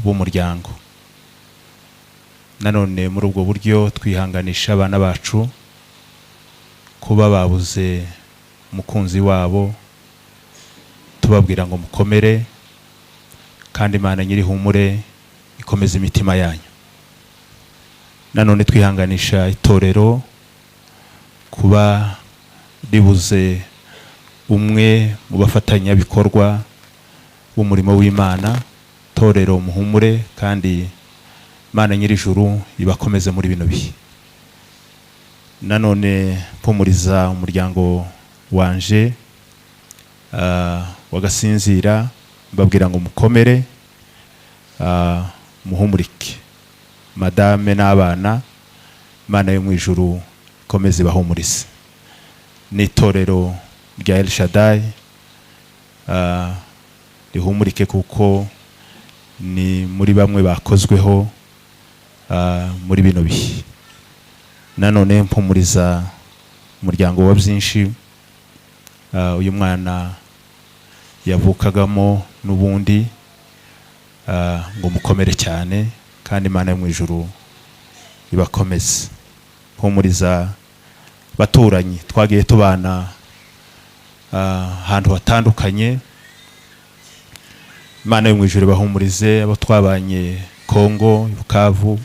b'umuryango. Nanone muri ubwo buryo twihanganisha abana bacu kuba babuze umukunzi wabo, tubabwira ngo mukomere, kandi Imana nyirihumure ikomeze imitima yanyu. Nanone twihanganisha itorero kuba ribuze umwe mu bafatanyabikorwa b'umurimo w'Imana. Torero, muhumure, kandi Imana nyir'ijuru ibakomeze muri bino bihe. Nanone mpumuriza umuryango wanje wagasinzira, mbabwira ngo mukomere, muhumurike, madame n'abana. Imana yo mu ijuru ikomeze ibahumurize, n'itorero rya El Shaddai rihumurike, kuko ni muri bamwe bakozweho muri bino bihe. Nanone mpumuriza umuryango wa byinshi, uyu mwana yavukagamo n'ubundi, ngo mukomere cyane, kandi Imana yo mu ijuru ibakomeze. Mpumuriza baturanyi twagiye tubana ahantu hatandukanye, Imana yo mu ijuru ibahumurize, abo twabanye Kongo Bukavu,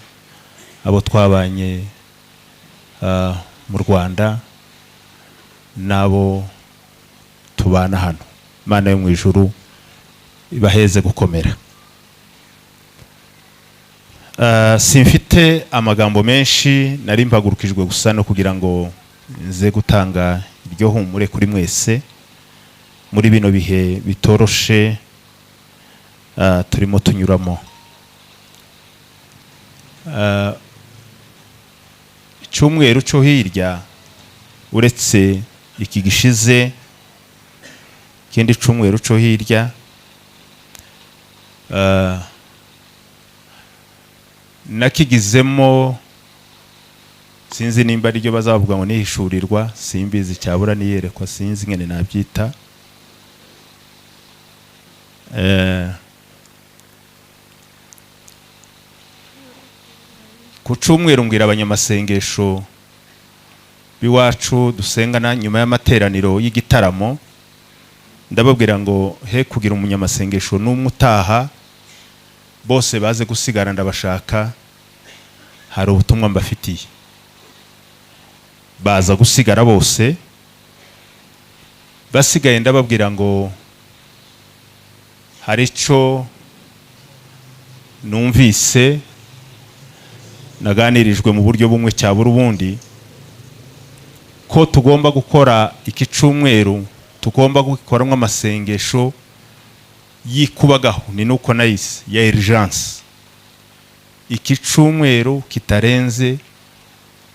abo twabanye mu Rwanda, n'abo tubana hano. Imana yo mu ijuru ibaheze gukomera. Simfite amagambo menshi, nari mpagurukijwe gusa no kugira ngo nze gutanga iryo humure kuri mwese muri bino bihe bitoroshe turimo tunyuramo. Icyumweru cyo hirya, uretse iki gishize, ikindi cyumweru cyo hirya, nakigizemo, sinzi nimba ariryo bazavuga ngo nihishurirwa, simbizi, cyabura niyerekwa, sinzi ngene nabyita. Ku cyumweru mbwira abanyamasengesho b'iwacu dusengana nyuma y'amateraniro y'igitaramo, ndababwira ngo he kugira umunyamasengesho n'umwe utaha, bose baze gusigara, ndabashaka, hari ubutumwa mbafitiye. Baza gusigara bose. Basigaye ndababwira ngo hari icyo numvise naganirijwe mu buryo bumwe cyabura ubundi, ko tugomba gukora iki cyumweru, tugomba gukoramo amasengesho yikubagaho, ni nuko nayise ya urgence. Iki cyumweru kitarenze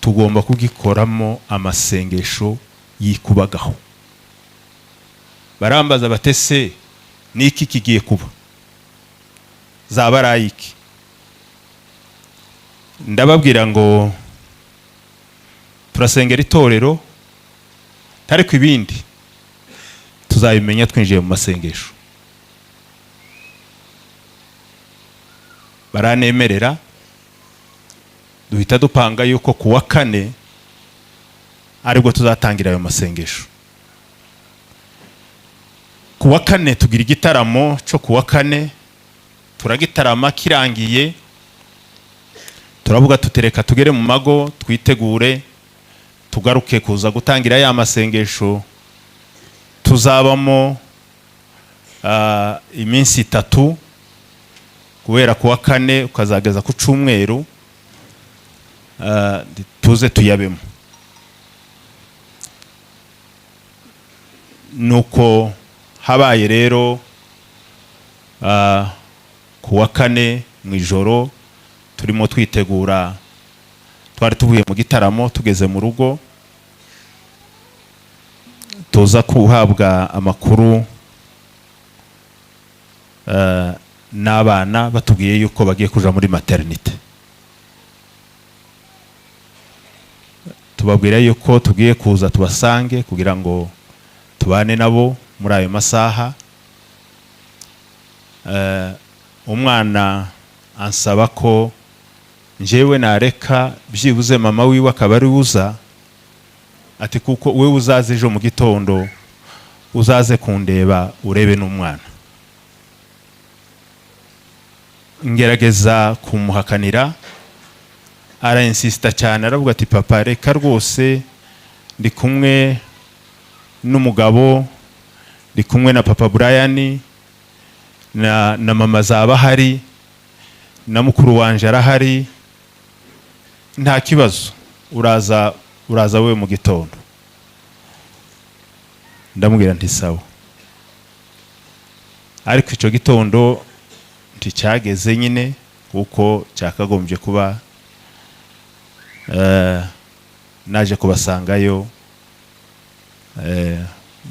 tugomba kugikoramo amasengesho yikubagaho. Barambaza batese niki kigiye kuba, zaba ari ayiki? Ndababwira ngo turasengera itorero, ariko ibindi tuzabimenya twinjiye mu masengesho. Baranemerera, duhita dupanga yuko ku wa kane aribwo tuzatangira ayo masengesho. Ku wa kane tugira igitaramo cyo ku wa kane, turagitarama. Kirangiye turavuga tutereka tugere mu mago twitegure, tugaruke kuza gutangira ya masengesho tuzabamo iminsi 3, guhera ku wa kane ukazageza ku cyumweru, tuze tuyabemo. Nuko habaye rero, ku wa kane mu ijoro turimo twitegura, twari tuvuye mu gitaramo, tugeze mu rugo tuza kuhabwa amakuru n'abana batubwiye yuko bagiye kuja muri maternité. Tubabwira yuko tugiye kuza tubasange kugira ngo tubane nabo muri ayo masaha. Umwana ansaba ko njyewe nareka byibuze mama wiwe akaba ari uza, ati kuko wewe uzaze ejo mu gitondo, uzaze kundeba urebe n'umwana. Ngerageza kumuhakanira, arainsista cyane, aravuga ati papa reka rwose, ndi kumwe n'umugabo, ndi kumwe na papa Brian na mama zaba ahari, na mukuru wanje arahari, nta kibazo, uraza wewe mu gitondo. Ndamubwira nti sawa. Ariko icyo gitondo nticyageze nyine kuko cyakagombye kuba. Naje kubasangayo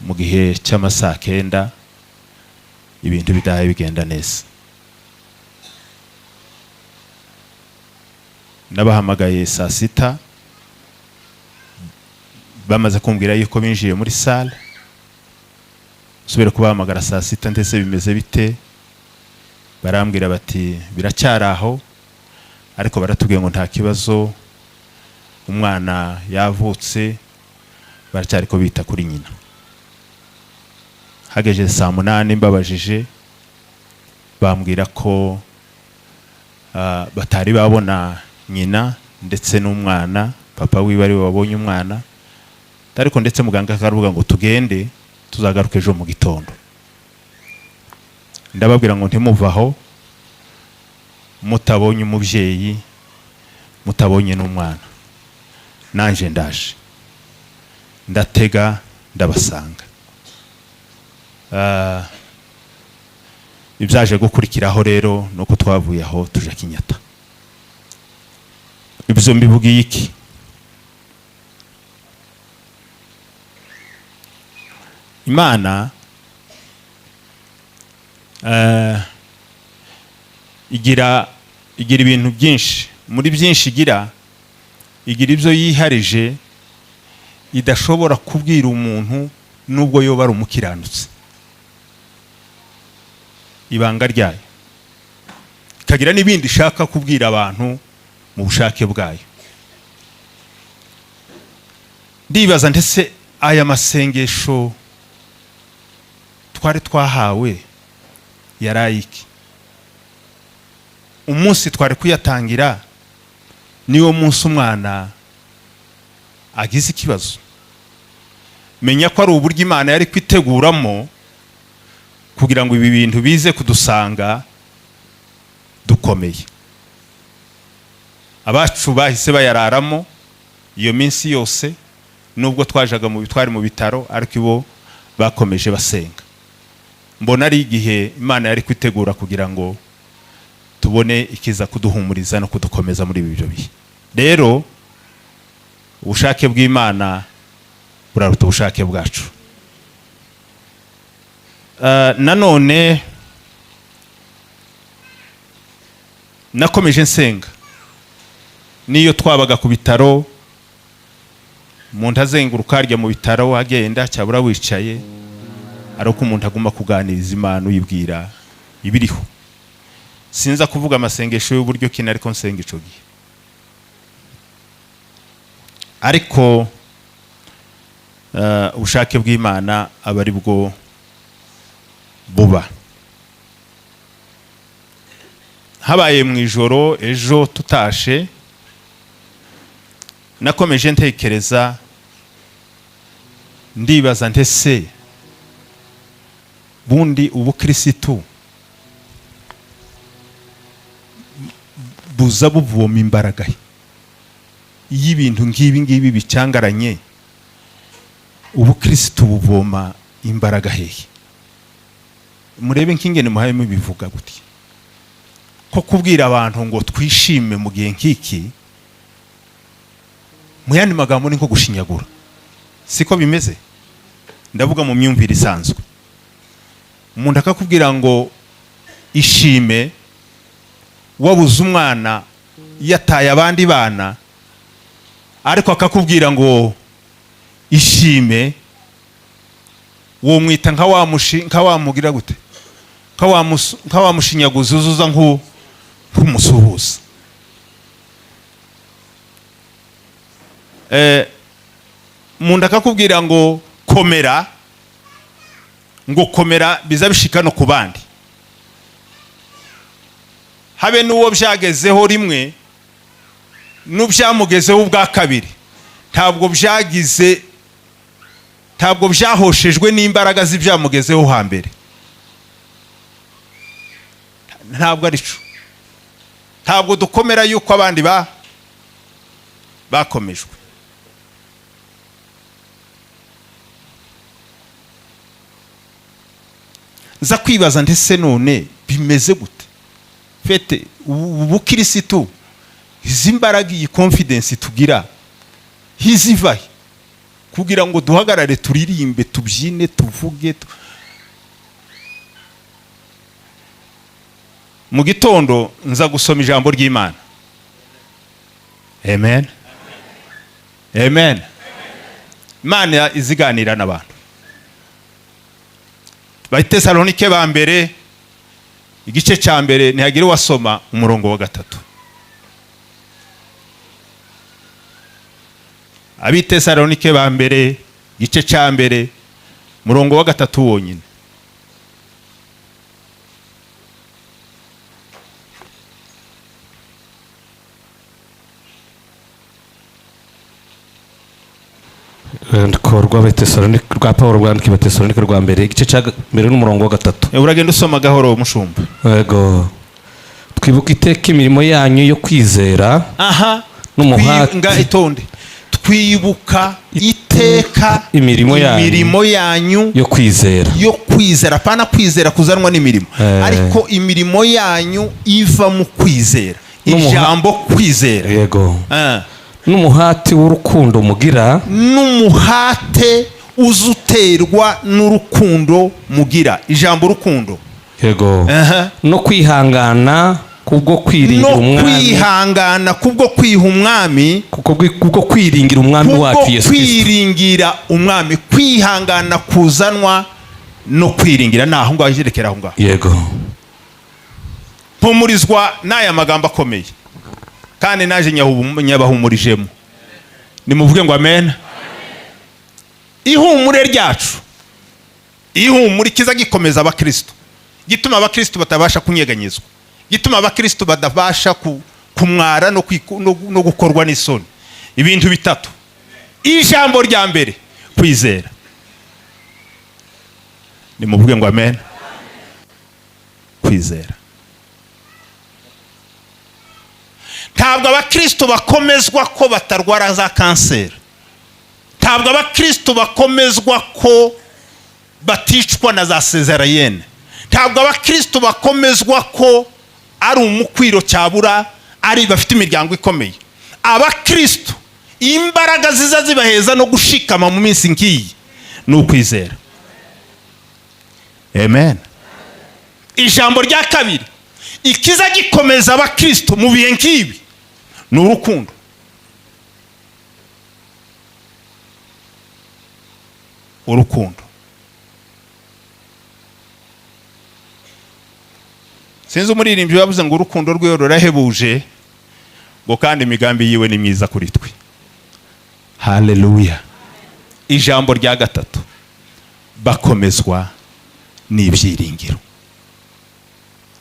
mu gihe cy'amasaa 9, ibintu bidahaye bigenda neza. Nabahamagaye saa 6, bamaze kumbwira yuko binjiye muri salle. Nsubira kubahamagara saa 6, ndetse bimeze bite? Barambwira bati biracyari aho, ariko baratubwiye ngo nta kibazo, umwana yavutse, baracyari ko bita kuri nyina. Hageje saa 8 mbabajije, bambwira ko batari babona nyina ndetse n'umwana, papa wiwe ari we wabonye umwana, ariko ndetse muganga akavuga ngo tugende tuzagaruke ejo mu gitondo. Ndababwira ngo ntimuvaho mutabonye umubyeyi, mutabonye n'umwana. Nanje ndaje, ndatega, ndabasanga. Ibyaje gukurikiraho rero nuko twavuye aho tuja Kinyata. Ibyo mbivugiye iki? Imana igira ibintu byinshi. Muri byinshi igira ibyo yiharije idashobora kubwira umuntu nubwo yoba ari umukiranutsi, ibanga ryayo. Ikagira n'ibindi ishaka kubwira abantu mu bushake bwayo. Ndibaza ndetse aya masengesho twari twahawe yarayiki? Umunsi twari kuyatangira niwo munsi umwana agize ikibazo. Menya ko ari uburyo Imana yari kwiteguramo kugira ngo ibi bintu bize kudusanga dukomeye. Abacu bahise bayararamo iyo minsi yose, nubwo twajaga mu twari mu bitaro, ariko ibo bakomeje basenga. Mbona ari igihe Imana yari kwitegura kugira ngo tubone ikiza kuduhumuriza no kudukomeza muri ibyo bihe. Rero ubushake bw'Imana buraruta ubushake bwacu. Nanone nakomeje nsenga, niyo twabaga ku bitaro, umuntu azenguruka arya mu bitaro agenda cyabura wicaye, ari uko umuntu agomba kuganiriza Imana uyibwira ibiriho. Sinza kuvuga amasengesho y'uburyo kina, ariko nsenga ico gihe. Ariko ubushake bw'Imana aba ari bwo buba. Habaye mu ijoro ejo tutashe, nakomeje ntekereza, ndibaza ntese bundi ubukirisitu buza buvoma imbaraga iyo ibintu ngibi ngibi bicyangaranye, ubukirisitu buvoma imbaraga hehe? Murebe nk'ingene muhaye mubivuga gutya, ko kubwira abantu ngo twishime mu gihe nk'iki, mu yandi magambo ni nko gushinyagura, siko bimeze? Ndavuga mu myumvire isanzwe, umuntu akakubwira ngo ishime wabuze umwana yataye abandi bana, ariko akakubwira ngo ishime, womwita nka wa mugira gute, Nka wa mushinyaguzi uzuza nk'umusuhuza. Umuntu akakubwira ngo komera, ngo komera, biza bishika no ku bandi, habe n'uwo byagezeho rimwe n'ubyamugezeho ubwa kabiri. Ntabwo byagize, ntabwo byahoshejwe n'imbaraga z'ibyamugezeho hambere. Ntabwo ari cyo. Ntabwo dukomera yuko abandi ba bakomejwe. Nza kwibaza, ndetse none bimeze gute? Fete ubu bukirisitu, izi mbaraga, iyi confidence tugira hizivahe kugira ngo duhagarare, turirimbe, tubyine, tuvuge? Mu gitondo nza gusoma ijambo ry'Imana. Amen, amen. Imana iziganira n'abantu. Abatesalonike ba mbere, igice cya mbere, ntihagire uwasoma umurongo wa 3. Abitesalonike ba mbere, igice cya mbere, umurongo wa 3 wonyine. Urwandiko rw'Abatesalonike rwa Pawulo rwandikiwe Abatesalonike rwa mbere, igice cya mbere n'umurongo wa 3. Uragenda usoma gahoro, mushumba. Yego. Twibuka iteka imirimo yanyu yo kwizera n'umuhate. Nga itonde. Twibuka iteka imirimo yanyu. Imirimo yanyu yo kwizera. Yo kwizera, apana kwizera kuzanwa n'imirimo, ariko imirimo yanyu iva mu kwizera. Ijambo kwizera. Yego. N'umuhati w'urukundo mugira. N'umuhate uzuterwa n'urukundo mugira. Ijambo urukundo. Yego. No kwihangana kubwo kwiringira No umwami. kwihangana kubwo kwiha umwami. Kubwo kwiringira umwami Kubwo wacu Yesu Kristo. kwiringira umwami. Kwihangana kuzanwa no kwiringira. Ni aho ngaho, ijerekera aho ngaho. Yego. Mpumurizwa n'aya magambo akomeye, kandi naje nyabahumurijemo. Nimuvuge ngo amen. Ihumure ryacu, ihumure ikiza gikomeza abakristo, gituma abakristo batabasha kunyeganyezwa, gituma abakristo badabasha kumwara no gukorwa n'isoni. Ibintu bitatu. Ijambo rya mbere, kwizera. Nimuvuge ngo amen. Kwizera. Ntabwo abakristo bakomezwa ko batarwara za kanseri. Ntabwo abakristo bakomezwa ko baticwa na za sezariyene. Ntabwo abakristo bakomezwa ko ari umukwiro cyabura, ari bafite imiryango ikomeye. Abakristo imbaraga ziza zibaheza no gushikama mu minsi nkiyi ni ukwizera. Amen. Ijambo rya kabiri, ikiza gikomeza abakristo mu bihe nkibi ni urukundo. Urukundo. Sinzi umuririmbyi wavuze ngo urukundo rwe rurahebuje, ngo kandi imigambi yiwe ni myiza kuri twe. Haleluya. Ijambo rya gatatu, bakomezwa n'ibyiringiro.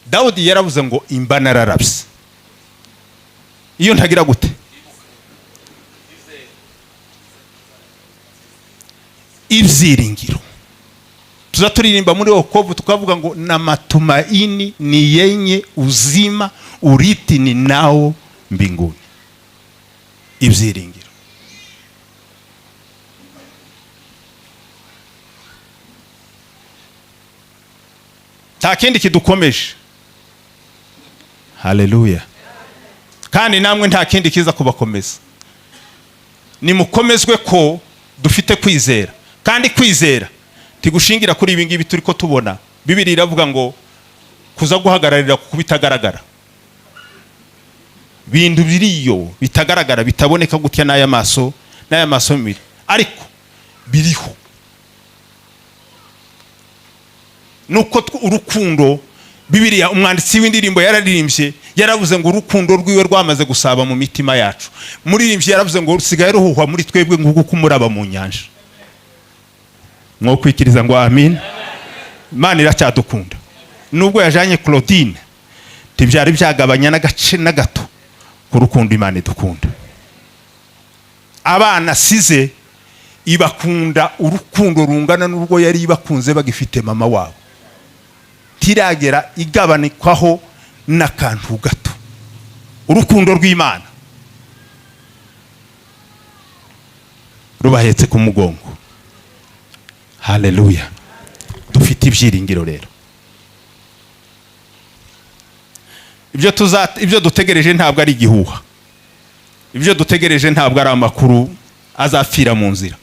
Dawudi yaravuze ngo imba nararabye, iyo ntagira gute? Ibyiringiro. Tuza turirimba muri wokovu tukavuga ngo na matumaini ni yenye uzima, uriti ni nao mbinguni. Ibyiringiro. Nta kindi kidukomeje. Haleluya. Kandi namwe nta kindi kiza kubakomeza. Nimukomezwe ko dufite kwizera. Kandi kwizera tigushingira kuri ibi ngibi turi ko tubona. Bibiliya iravuga ngo kuza guhagararira ku bitagaragara. Bintu biriyo bitagaragara, bitaboneka gutya n'aya maso, n'aya maso mibiri, ariko biriho. Nuko urukundo, Bibiliya, umwanditsi w'indirimbo yararirimbye, yaravuze ngo urukundo rwiwe rwamaze gusaba mu mitima yacu. Muririmbyi yaravuze ngo rusigaye ruhuhwa muri twebwe nk'uko umuraba mu nyanja. Mwokwikiriza ngo amin. Imana iracyadukunda nubwo yajanye Claudine, ntibyari byagabanya n'agace na gato ku rukundo Imana idukunda. Abana size ibakunda urukundo rungana n'urwo yari ibakunze bagifite mama wabo, tiragera igabanikwaho n'akantu gato. Urukundo rw'Imana rubahetse ku mugongo. Haleluya! Dufite ibyiringiro rero. Ibyo dutegereje ntabwo ari igihuha, ibyo dutegereje ntabwo ari amakuru azapfira mu nzira.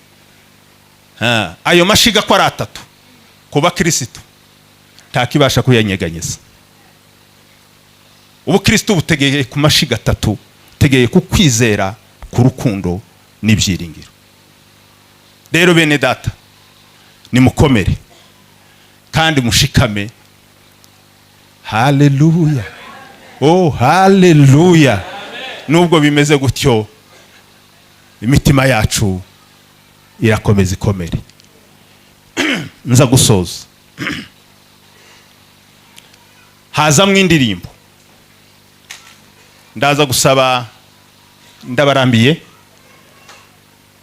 Ayo mashiga ko ari atatu ku bakirisitu, ntakibasha kuyanyeganyeza. Ubukristo butegeye ku mashiga atatu, butegeye ku kwizera, ku rukundo n'ibyiringiro. Rero bene data, nimukomere kandi mushikame. Haleluya! Oh, haleluya! Nubwo bimeze gutyo, imitima yacu irakomeza ikomere. Nza gusoza, hazamwo indirimbo. Ndaza gusaba, ndabarambiye,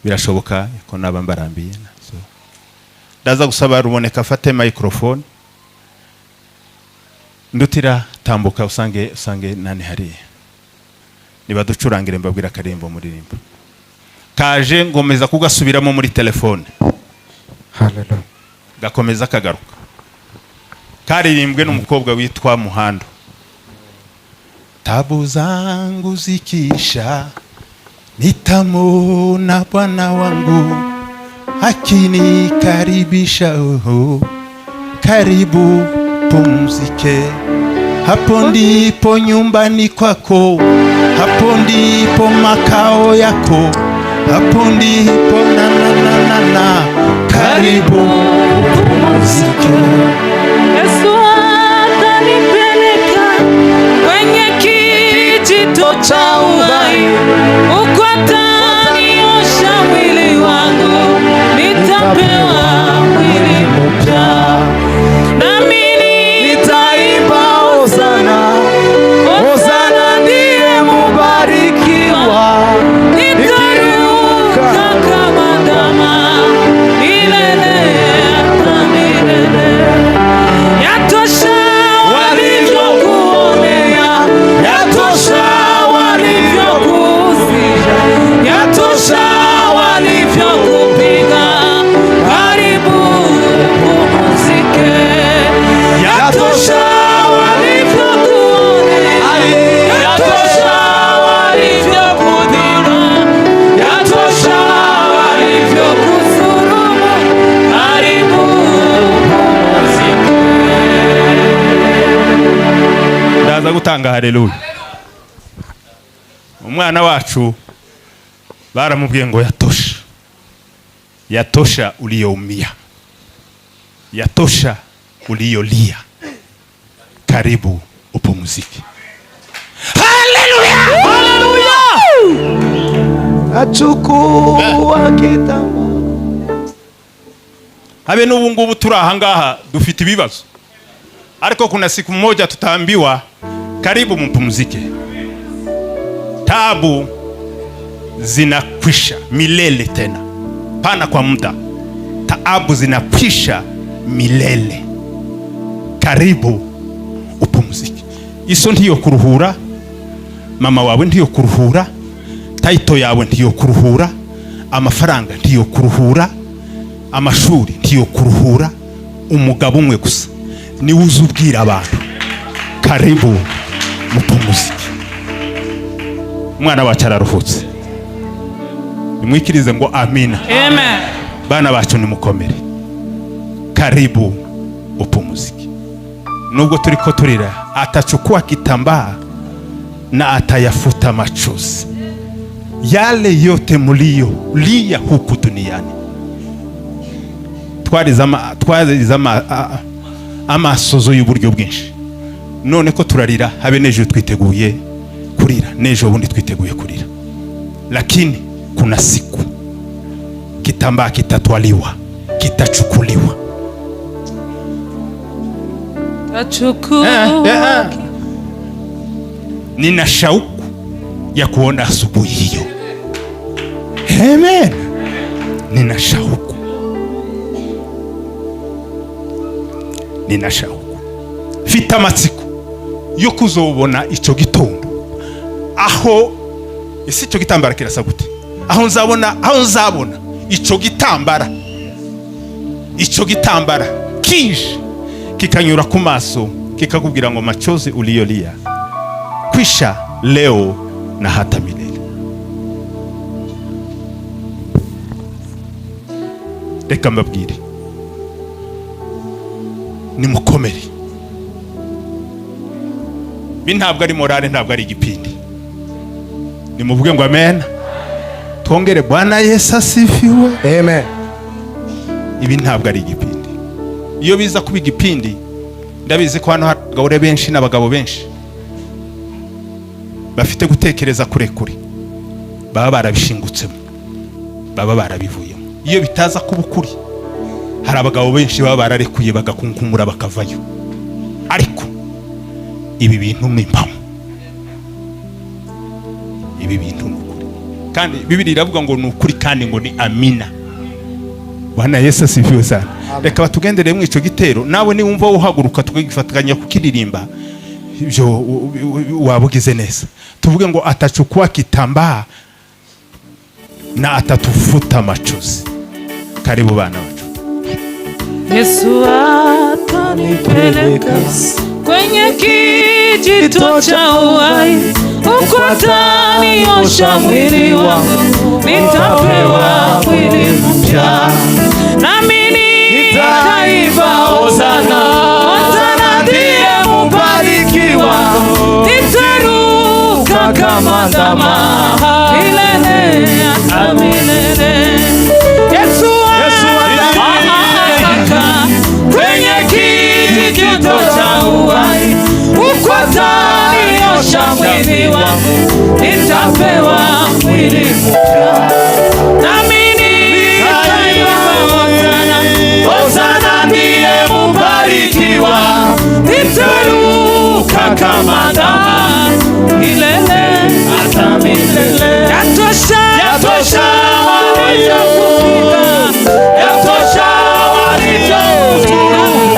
birashoboka ko naba mbarambiye. So, ndaza gusaba Ruboneka afate microphone. Ndutira, tambuka usange nani hariya, nibaducurangire, mbabwira akaririmbo muririmbo kaje, ngomeza kugasubiramo muri telefone. Hallelujah. Gakomeza kagaruka, karirimbwe n'umukobwa witwa Muhando. Tabu zangu zikisha, nitamwona Bwana wangu akinikaribisha, oho, karibu pumzike. Hapo ndipo nyumbani kwako, hapo ndipo makao yako, hapo ndipo na na na na na, karibu upumzike. Yesu atanipeleka kwenye kijito cha uhai, huko ataniosha mwili wangu, nitapewa mwili mpya, nami nitaimba hosana, hosana ndiye mubarikiwa, nitaruka kama ndama milele hata milele. Yatosha walivyokuonea, yatosha walivyokuuzisha, yatosha walivyokupiga, karibu upumzike. Yatosha walivyokuonea, yatosha walivyokudhuru, yatosha walivyokudhulumu, karibu upumzike. Ndaza gutanga haleluya. Umwana wacu baramubwiye ngo yatosha, yatosha uliyoumia, yatosha uliyolia, karibu upumzike. Haleluya! Achukua kitambaa. Habe n'ubu ngubu turi aha ngaha dufite ibibazo, ariko kuna siku moja tutaambiwa karibu mpumzike, tabu zinakwisha milele, tena pana kwa muda, taabu zinakwisha milele, karibu upumzike. Iso ntiyo kuruhura, mama wawe ntiyo kuruhura, title yawe ntiyo kuruhura, amafaranga ntiyo kuruhura, amashuri ntiyo kuruhura. Umugabo umwe gusa niwe uzi ubwira abantu karibu mupumuzike. Umwana wacu araruhutse, nimwikirize ngo amina. Amen. Bana bacu, nimukomere, karibu upumuzike. Nubwo turiko turira, atachukua kitambaa na atayafuta machozi yale yote mlio lia huku duniani. Twarize Amasozo y'uburyo bwinshi. None ko turarira, habe n'ejo twiteguye kurira, n'ejo bundi twiteguye kurira, lakini kuna siku kitambaa kitatwaliwa, kitachukuliwa. Tachukua. Eh, eh. Nina shauku ya kuona asubuhi hiyo. Amen. Nina shauku, nina shauku, mfite amatsiko yo kuzobona icyo gitondo aho ese icyo gitambara kirasa gute, aho nzabona icyo gitambara kije kikanyura ku maso, kikakubwira ngo "Machozi uliyolia kwisha leo na hata milele." Reka mbabwire, nimukomere. Bi ntabwo ari morale, ntabwo ari igipindi. Nimuvuge ngo amen, twongere "Bwana Yesu asifiwe." Amen. Ibi ntabwo ari igipindi. Iyo biza kuba igipindi, ndabizi ko hano hari abagore benshi n'abagabo benshi bafite gutekereza kurekure, baba barabishingutsemo, baba barabivuyemo. Iyo bitaza kuba ukuri, hari abagabo benshi baba bararekuye, bagakunkumura, bakavayo. Ariko ibi bintu ni impamo, ibi bintu ni ukuri, kandi Bibiri iravuga ngo ni ukuri kandi ngo ni amina. Bwana Yesu asifiwe sana. Reka batugendere mu ico gitero. Nawe niwumva uhaguruka, tukagifatanya kukiririmba, ibyo waba ugize neza. Tuvuge ngo "Atachukua kitambaa na atatufuta machozi." Karibu bana bacu. Yesu atanipeleka kwenye kijito cha uhai, huko ataniosha mwili wangu, nitapewa mwili mpya, nami nitaimba hosana, hosana ndiye mbarikiwa, nitaruka kama ndama milele hata milele. Yesu atanipeleka kwenye kijito cha uhai, huko ataniosha mwili wangu, nitapewa mwili mpya, nami nitaimba hosana, hosana ndiye mbarikiwa, nitaruka kama ndama milele hata milele. Yatosha, yatosha walichokupiga, yatosha walichokudhulumu,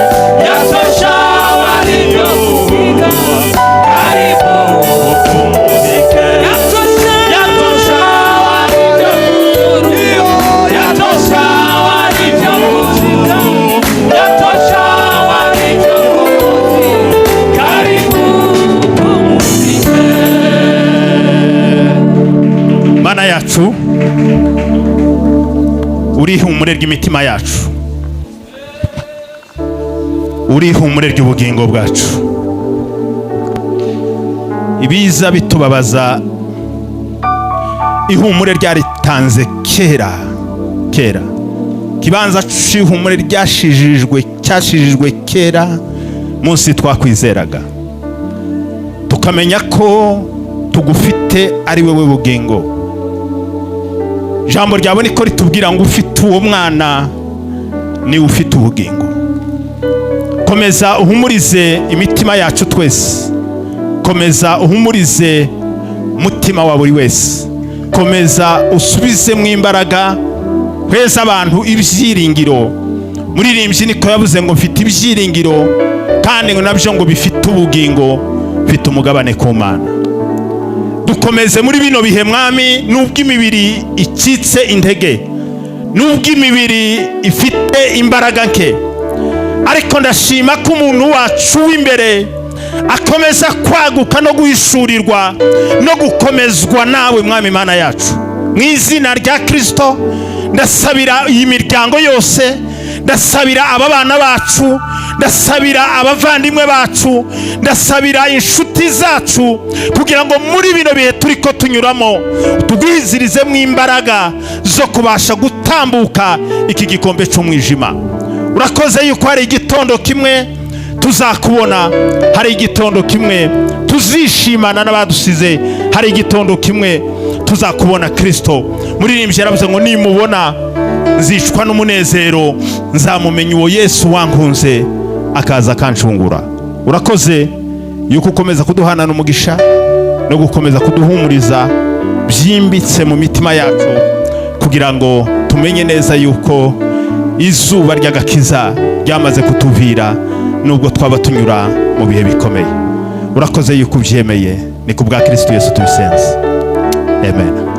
yatosha walichokupiga. Karibu upumzike. Yatosha, yatosha walichokudhulumu, yatosha walichokupiga, yatosha walichokuudhi. Karibu upumzike. Mana yacu, uri ihumure ry'imitima yacu, uri ihumure ry'ubugingo bwacu. Ibiza bitubabaza, ihumure ryaritanze kera kera. Kibanza c'ihumure ryashijijwe, cyashijijwe kera munsi twakwizeraga, tukamenya ko tugufite ari wowe bugingo. Ijambo ryawe niko ritubwira ngo ufite uwo mwana niwe ufite ubugingo. Komeza uhumurize imitima yacu twese, komeza uhumurize umutima wa buri wese, komeza usubizemo imbaraga, heza abantu ibyiringiro. Muririmbyi niko yavuze ngo mfite ibyiringiro, kandi ngo nabyo ngo bifite ubugingo, mfite umugabane ku Mana. Dukomeze muri bino bihe, Mwami, nubwo imibiri icitse intege, nubwo imibiri ifite imbaraga nke, ariko ndashima ko umuntu wacu w'imbere akomeza kwaguka no guhishurirwa no gukomezwa nawe, Mwami Imana yacu. Mu izina rya Kirisito, ndasabira iyi miryango yose, ndasabira aba bana bacu, ndasabira abavandimwe bacu, ndasabira inshuti zacu, kugira ngo muri bino bihe turi ko tunyuramo tugwizirizemo imbaraga zo kubasha gutambuka iki gikombe cy'umwijima. Urakoze yuko hari igitondo kimwe. Tuzakubona. Hari igitondo kimwe tuzishimana n'abadusize. Hari igitondo kimwe tuzakubona, Kirisito. Muririmbyi yaravuze ngo: "Nimubona nzicwa n'umunezero, nzamumenya uwo Yesu wankunze akaza akanshungura." Urakoze yuko ukomeza kuduhanana umugisha no gukomeza kuduhumuriza byimbitse mu mitima yacu, kugira ngo tumenye neza yuko izuba ry'agakiza ryamaze kutuvira, nubwo twaba tunyura mu bihe bikomeye. Urakoze yuko ubyemeye. Ni ku bwa Kirisito Yesu tubisenze, amen.